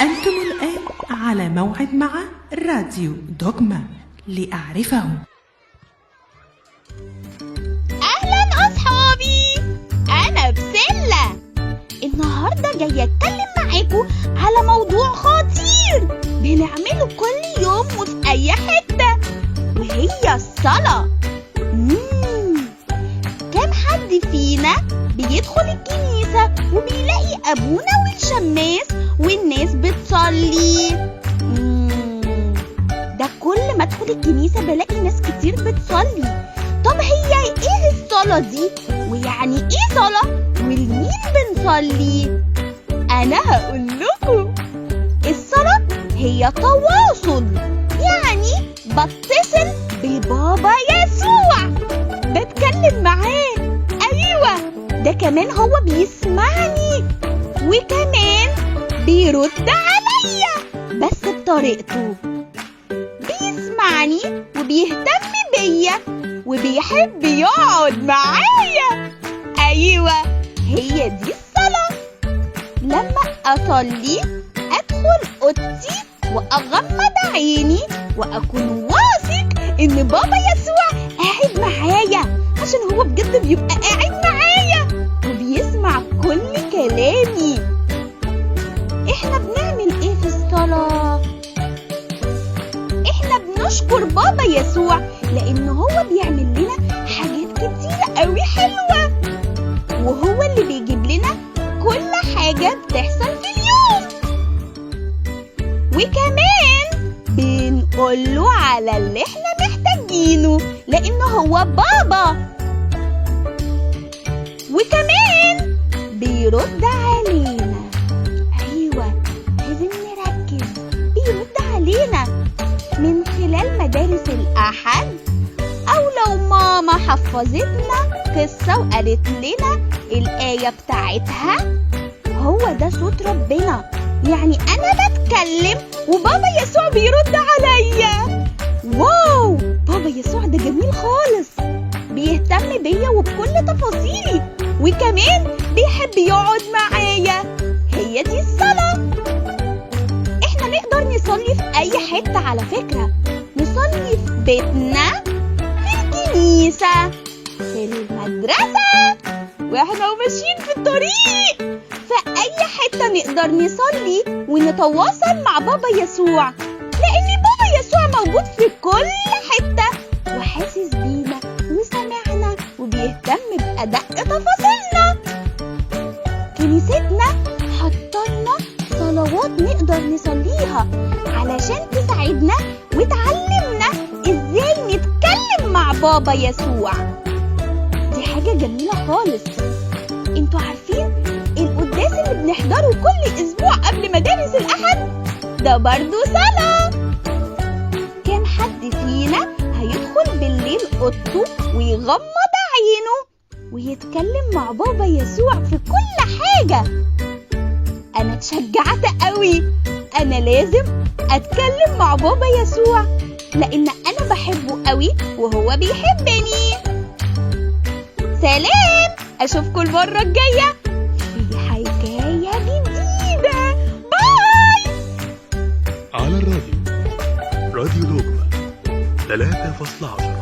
أنتم الآن على موعد مع راديو دوغما لأعرفه. أهلا أصحابي، أنا بسلة. النهاردة جاية أتكلم معاكم على موضوع خطير بنعمله كل يوم وفي أي حتة، وهي الصلاة. كم حد فينا بيدخل الكنيسة وبيلاقي أبونا والشماس والناس بتصلي؟ ده كل ما ادخل الكنيسة بلاقي ناس كتير بتصلي. طب هي ايه الصلاة دي؟ ويعني ايه صلاة؟ ولمين بنصلي؟ انا هقول لكم. الصلاة هي تواصل، يعني بتصل ببابا يسوع، بتكلم معاه. ايوه، ده كمان هو بيسمعني وكمان بيرد عليا، بس بطريقته. بيسمعني وبيهتم بيا وبيحب يقعد معايا. ايوه، هي دي الصلاة. لما اصلي ادخل اوضتي واغمض عيني واكون واثق ان بابا يسوع قاعد معايا، عشان هو بجد بيبقى قاعد معايا وبيسمع كل كلامي. احنا بنعمل ايه في الصلاة؟ احنا بنشكر بابا يسوع لان هو بيعمل لنا حاجات كتيرة قوي حلوة، وهو اللي بيجيب لنا كل حاجة بتحصل في اليوم. وكمان بنقوله على اللي احنا محتاجينه لان هو بابا، وكمان بيرد علينا. ايوه، لازم نركز. بيرد علينا من خلال مدارس الأحد، أو لو ماما حفظتنا قصة وقالت لنا الآية بتاعتها. هو ده صوت ربنا، يعني أنا بتكلم وبابا يسوع بيرد عليا. واو، بابا يسوع ده جميل خالص، بيهتم بيا وبكل تفاصيلي، وكمان بيحب يقعد معايا. هي دي الصلاة. احنا نقدر نصلي في اي حتة على فكرة، نصلي في بيتنا، في الكنيسة، في المدرسة، واحنا وماشيين في الطريق، في اي حتة نقدر نصلي ونتواصل مع بابا يسوع، لان بابا يسوع موجود في كل حتة وحاسس بينا وسامعنا وبيهتم بأدق تفاصيلنا. كنيستنا حطلنا صلوات نقدر نصليها علشان تساعدنا وتعلمنا ازاي نتكلم مع بابا يسوع. دي حاجة جميلة خالص. انتوا عارفين القداس اللي بنحضره كل اسبوع قبل مدارس الاحد ده برضو صلاة. كام حد فينا هيدخل بالليل اوضته ويغمض عينه ويتكلم مع بابا يسوع في كل حاجة؟ أنا اتشجعت قوي، أنا لازم أتكلم مع بابا يسوع لأن أنا بحبه قوي وهو بيحبني. سلام، أشوفكم المرة الجاية في حكاية جديدة. باي. على الراديو، راديو دوغما 3.10.